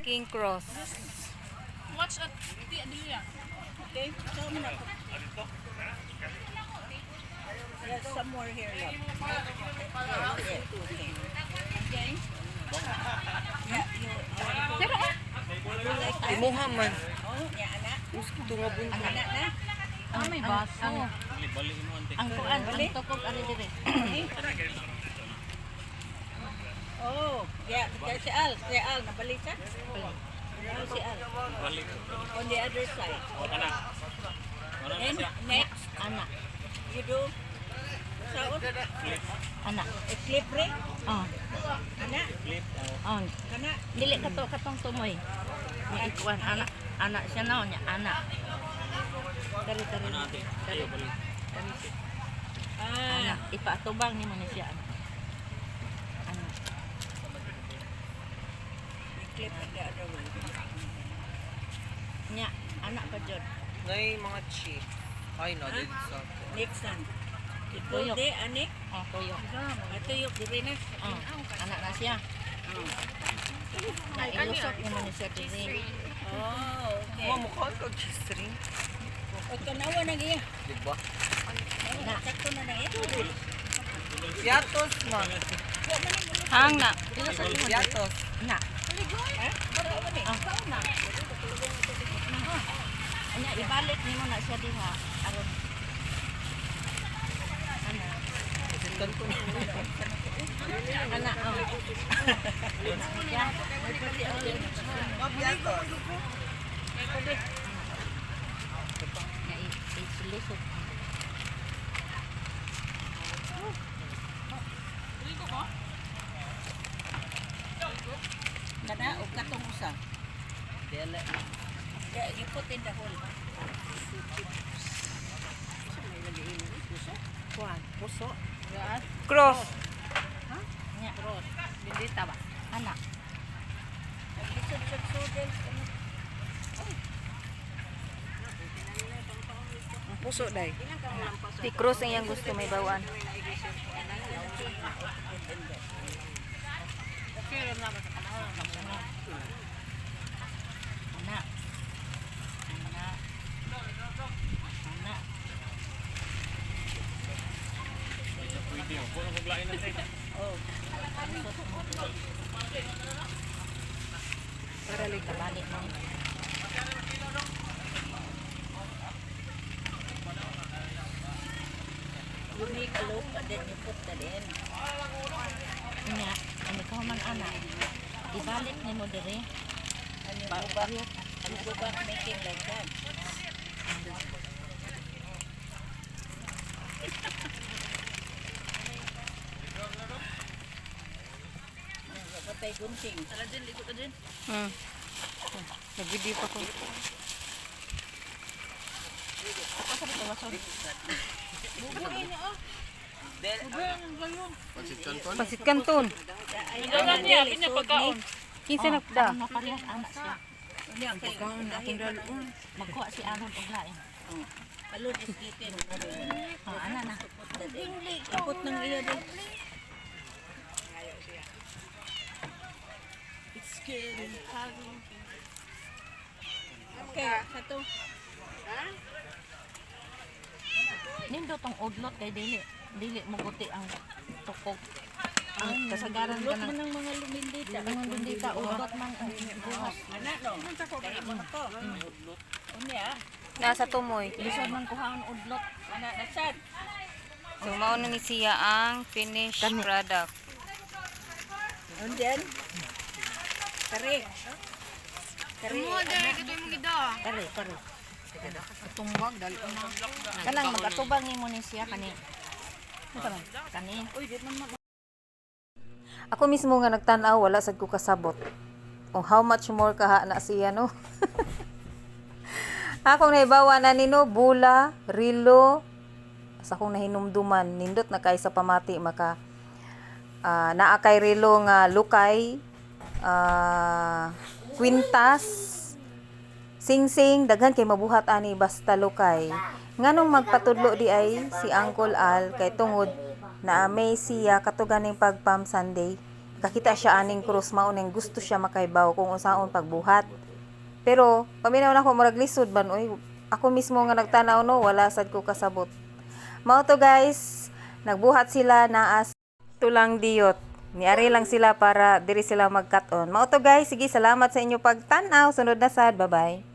Making cross. Watch at di Adelia. Okay, so mo na. There's some more here, love. Yeah, okay. Okay. Yeah, you Pero ah, you like that? Imuha man. Oh, yeah, anak. Gusto nga buntot. Anak na. Ah, may baso. Ang kuan, ang tukog ari dire. Oh, yeah, kaya si Al, si Al, nabalik siya? Oh, si Al. On the other side. Then, next, Ana, you do, saon? Ana. A clip ring? Oh, Ana, oh. kana. Dili kato katong tumoy. May ikuan ana, ana siya na niya, ana. Dali dali. Dali. Dali. Ah, Ana, ipaatubang nimo ni siya, ana. Ana. You clip it the other way. Nya, ana pa jud. Nay mga chip. Ay, no, dito sa ako. Next one. Ito Tuyok. de, ani. Oh, tuyok. Atuyok, diri na. Oh, ana na siya. Na ilusot nimo ni siya diri. Oh, okay. Mga mukha ka cheese ring. O, tanawa na iya. Diba? Na. Sakto na na iya. Piatos man. Hang na. Ilusot nimo diri. Piatos. Na. Ha? Para ni. Ah. Anya ibalik nimo na siya diha aron. Ana. Kanto. Ana, oh. Ya. Mga piatos. Nga ilusot. Ligo ko? Kana o katong usa. Yeah, you put in the hole. Kuan. Puso. Cross. Nya. Cross. Bindita ba? Ana. Naglisod sa sudel. Ang puso day. Di cross ang iyang gusto may bawaan. Okay rin naman sa panahon. Ana. Ana. Ana. Oh, Para lang kabalik mo. You make a loop and then you put that in. Nya, ano ka man ana. Ibalik nimo diri. And you go back making like that. Patay gunting. Tara din, ligo ka din. Nag-video pa ko. Ako sa bitaw wason. Pasit kanton. Nagagan niya, pinya pagkaon. Kinsa na da? Ano parehas ana siya. Unya, kay akong dalon. Magkuha si Aaron og lain. Alon is gitin. Oh, ana na. Kapot ng iya din. It's scary. Okay, sa to. Nindo tong udlot kay dili dili mo guti ang tukog. Ang kasagaran ka Lot ng man ng mga lumindita. mga bindita udlot man ang buhos. Ana no. Dahil mo na to. Unya, Nasa tumoy. Lisod man kuhaon udlot. Ana nasad. So mao na ni siya ang finished product. And then kare. Kare. Kare, kare. Tumbag dali na. Kanang magatubang nimo ni siya kani. Kani. Ako mismo nga nagtan-aw, wala sad ko kasabot. Kung how much more kaha na siya, no? Akong naibawa na nino, bula, rilo, sa akong nahinumduman, nindot na kay sa pamati maka naa kay rilo nga lukay, kwintas, singsing, daghan kay mabuhat ani basta lukay. Nganong magpatudlo di ay si Uncle Al kay tungod na may siya kato ganing pag Palm Sunday. Nakakita siya aning krus, mao ning gusto siya makaibaw kung unsaon pagbuhat. Pero paminaw na ako, murag lisod ban oy. Ako mismo nga nagtanaw, no, wala sad ko kasabot. Mao to, guys, nagbuhat sila naa sa tulang diyot. Niari lang sila para diri sila magkat-on. Mao to, guys, sige, salamat sa inyo pagtan-aw. Sunod na sad. Bye-bye.